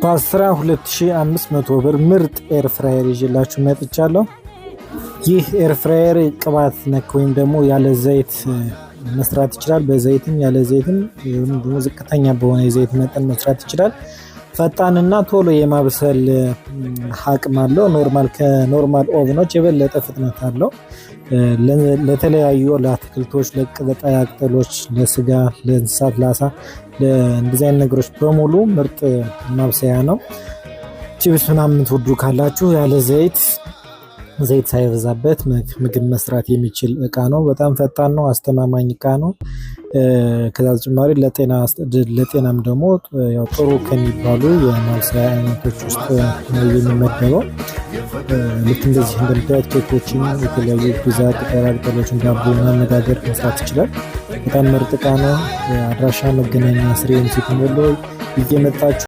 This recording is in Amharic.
በ12,500 ብር ምርጥ air fryer ይዤላችሁ መጥቻለሁ። ይህ air fryer ቅባት ነክ ወይም ደግሞ ያለ ዘይት መስራት ይችላል። በዘይትም ያለ ዘይትም ወይም ደግሞ ዝቅተኛ በሆነ የዘይት መጠን መስራት ይችላል። ፈጣንና ቶሎ የማብሰል አቅም አለው። Normal ከ normal oven ኦች የበለጠ ፍጥነት አለው። ለተለያዩ ለአትክልቶች፣ ለቅጠላ ቅጠሎች፣ ለስጋ፣ ለእንስሳት፣ ለአሳ፣ ለእንደዚህ አይነት ነገሮች በሙሉ ምርጥ ማብሰያ ነው። ቺፕስ ምናምን የምትወዱ ካላችሁ ያለ ዘይት፣ ዘይት ሳይበዛበት ምግብ መስራት የሚችል እቃ ነው። በጣም ፈጣን ነው። አስተማማኝ እቃ ነው። ከዛ በተጨማሪ ለጤናም ደግሞ ያው ጥሩ ከሚባሉ የማብሰያ አይነቶች ውስጥ ነው የሚመደበው። ልክ እንደዚህ እንደምታዩት ኬኮችን፣ የተለያዩ ፒዛ፣ ቅጠላ ቅጠሎችን፣ ዳቦ መጋገር መስራት ይችላል። በጣም ምርጥ እቃ ነው። አድራሻ መገናኛ ስሬ ሲትሞሎ እየመጣችሁ